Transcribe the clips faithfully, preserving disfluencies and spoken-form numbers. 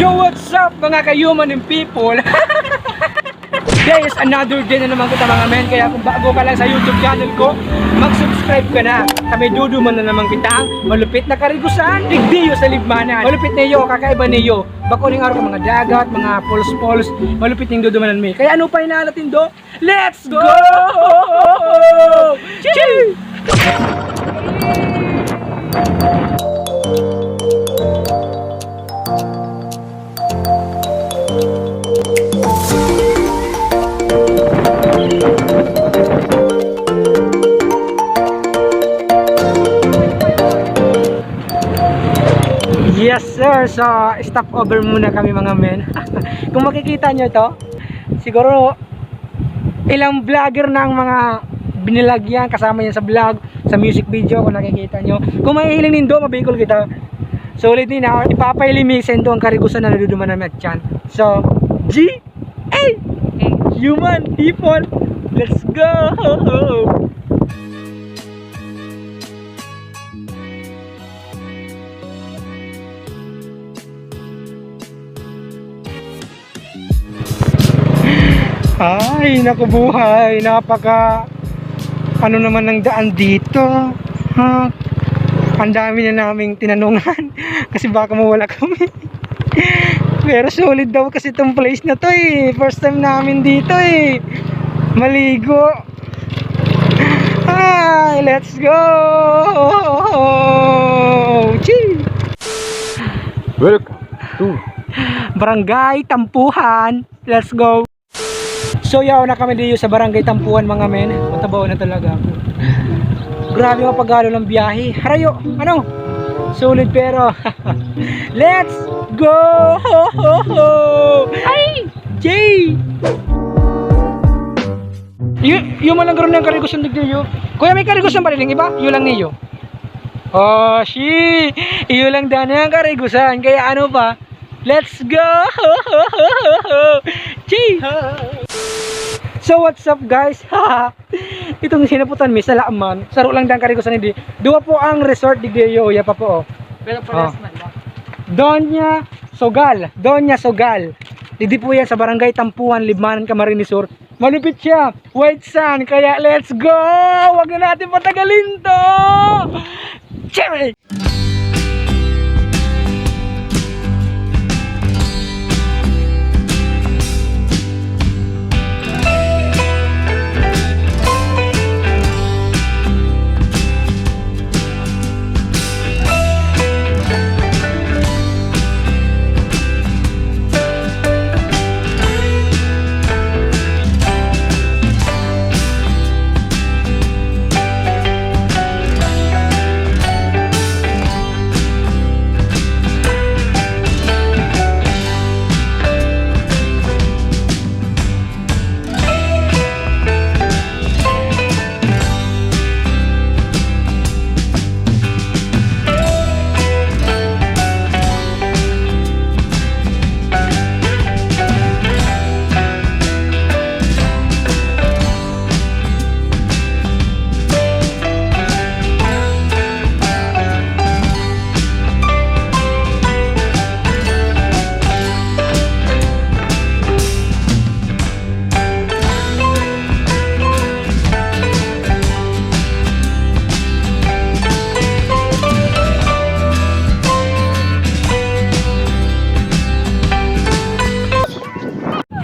So what's up, mga ka-human and people? There is another day na naman kita, mga men. Kaya kung bago ka lang sa YouTube channel ko, mag-subscribe ka na. Kami duduman na naman kita ang malupit na karigusan. Digdiyo sa libmanan. Malupit na iyo, kakaiba na iyo. Bako ning araw ka mga dagat, mga falls-falls. Malupit ning dudumanan mi. Kaya ano pa hinahanap nindo? Let's go! Chee! Yes, sir. So, stop over muna kami, mga men. Kung makikita nyo to, siguro ilang vlogger na ang mga binilag yan, kasama yan sa vlog, sa music video, kung nakikita nyo. Kung mahihiling nindo, mabikol kita. Solid ni na, ipapahiling mi saindo ang karigusan na naduduman namin at yan. So, G A human people, let's go! Ay, naku buhay, napaka ano naman ng daan dito. Ha? Ang dami na naming tinanungan kasi baka mawala kami. Pero solid daw kasi itong place na to eh. First time namin dito eh. Maligo. Ay, let's go! Chee! Welcome to Barangay Tampuhan. Let's go! So, yaon na kami diyo sa Barangay Tampuhan, mga men. Matabaw na talaga ako. Grabe, mapagalo ng biyahe. Harayo, ano? Sulit pero let's go! Ay! Jay! Yu-, yung malanggaro niyang karigusan digdi, yu. Kuya, may karigusan ba rin iba? Yu lang niyo. Oh, shi! Iyo lang dan ang karigusan. Kaya ano pa? Let's go! Jay! So, what's up, guys? Itong sinaputan mi, sala man. Saro lang dan karigusan, hindi. Duwa po ang resort digdi, yu. Uya pa po, oh. Pero parehas Oh. man, no? Doña Sogal. Doña Sogal. Digdi po yan sa Barangay Tampuhan, Libmanan, Camarines Sur. Malupit siya. White sand. Kaya let's go! Wag na natin patagalin to! Cherry!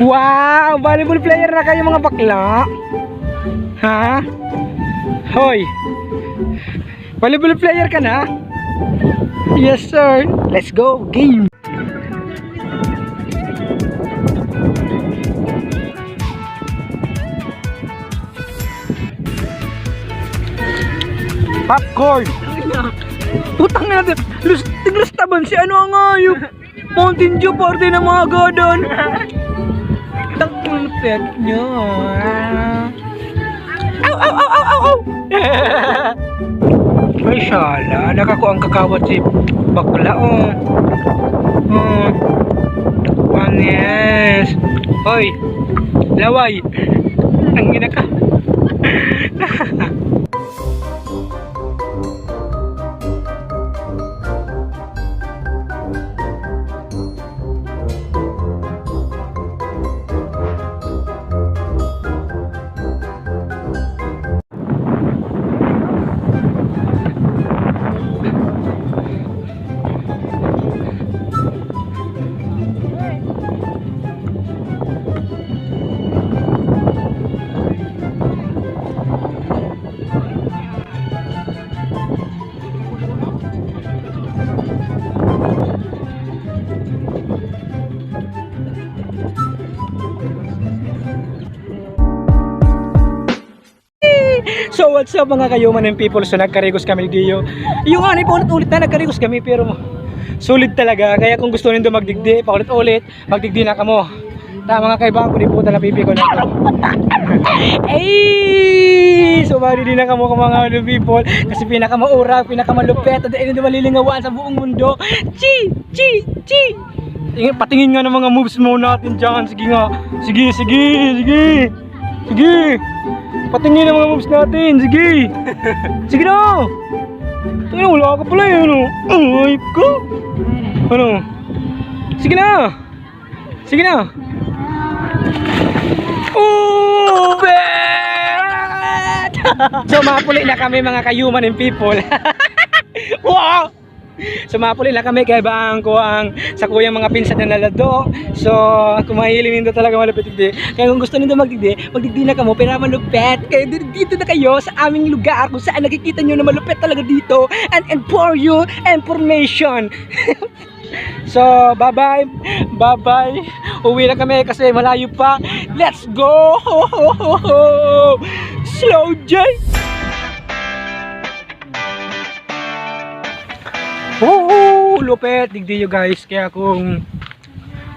Wow! Volleyball player na kayo, mga bakla! Ha? Hoy! Volleyball player ka na? Yes, sir! Let's go! Game! Popcorn! Putang na natin! Lus-, tiglustaban si ano ang ayop! Mountain Dew, parte ng mga gadon. Tang pulpet nyo, ah. Aw, aw, aw, aw, aw, aw! Ay, sala. Nakakuha ang kakawat si bakla, oh. Oh. Panis. Hoy. Laway. Ang ina ka. So what's up, mga kayuman and people? So nagkarigos kami diyo. Yung ano, paulit-ulit na nagkarigos kami, pero solid talaga. Kaya kung gusto nindo magdigdi, paulit-ulit, magdigdi na kamo. Ta, mga kaibahan ko, di po talaga pipi ko na ito. Ay! So magdigdi na kamo, mga ano, people. Kasi pinakamaura, pinakamalupet, at ayun, malilingawaan sa buong mundo. Chi! Chi! Chi! Tingin, patingin nga ng mga moves mo natin dyan. Sige nga. Sige, sige, sige. Sige. Patingin ang mga moves natin. Sige. Sige na. Tingnan, wala ka pala eh. Ano? Ay ko. Ano? Sige na. Sige na. Oh, bet! So, mapuli na kami, mga kayuman and people. Wow! So, mapuli na kami kay bang ko ang sa kuyang mga pinsan na nalado. So, kung mahiling nindo talaga malupit digdi. Kaya kung gusto nindo magdigdi, magdigdi na kamo, pero malupit. Kaya di- dito na kayo sa aming lugar kung saan nakikita nyo na malupit talaga dito. And, and for you, information. So, bye-bye. Bye-bye. Uwi na kami kasi malayo pa. Let's go! Slow J! Oo, lupet, digdi yo guys. Kaya kung,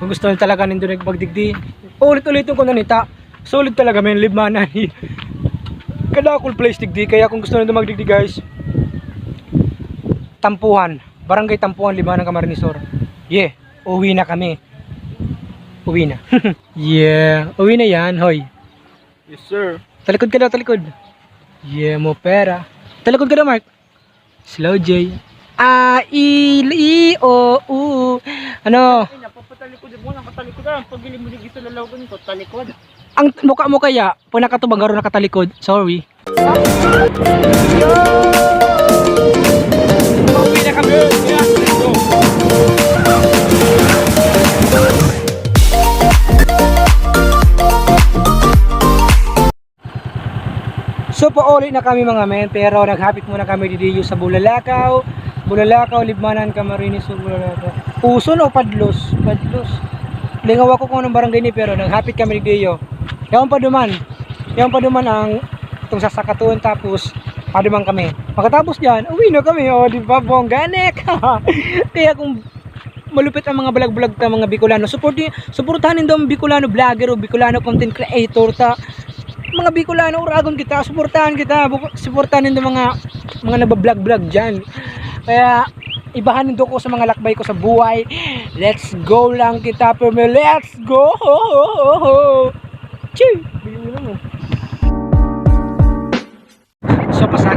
kung gusto nyo talaga nindo nagpagdigdi, ulit-ulitin ko na nita. Solid talaga, men, libmanan. Kadakul place digdi. Kaya kung gusto nindo magdigdi, guys, Tampuhan, Barangay Tampuhan, Libmanan, Camarines Sur. Yeah, uwi na kami. Uwi na. Yeah, uwi na yan, hoy. Yes, sir. Talikod ka daw, talikod. Yeah, mo pera. Talikod ka daw, Mark. Slow J. Ah, i, i, o, u. Ano? Ay, napapatalikod mo, nakatalikod na. Pag mo sa lalawagan ko, talikod. Ang mukha mo kaya, punakatubang garo nakatalikod. Sorry. Pauwi na kami. So, pauli na kami, mga men, pero naghapit muna kami didiyo sa Bulalakaw. Bulalakaw, Libmanan, Camarines Sur, Bulalakaw. Puson o Padlos? Padlos. Lingaw ako kung anong barangay ni, pero naghapit kami didiyo. Yaon pa duman. Yaon pa duman ang itong sasakatuon, tapos paduman kami. Pagkatapos diyan, uwi na kami. O, di ba, bongganek? Kaya kung malupit ang mga vlog-vlog ta, mga Bicolano, suporti-, suportahan nindo ang Bicolano vlogger o Bicolano content creator ta. Mga Bicolano, uragon kita, suportahan kita, buko-, suportahan nindo mga, mga nagba-vlog-vlog diyan. Kaya, ibahan nindo ko sa mga lakbay ko sa buhay. Let's go lang kita, pero let's go! Chee! Bili mo lang, oh. So, pasa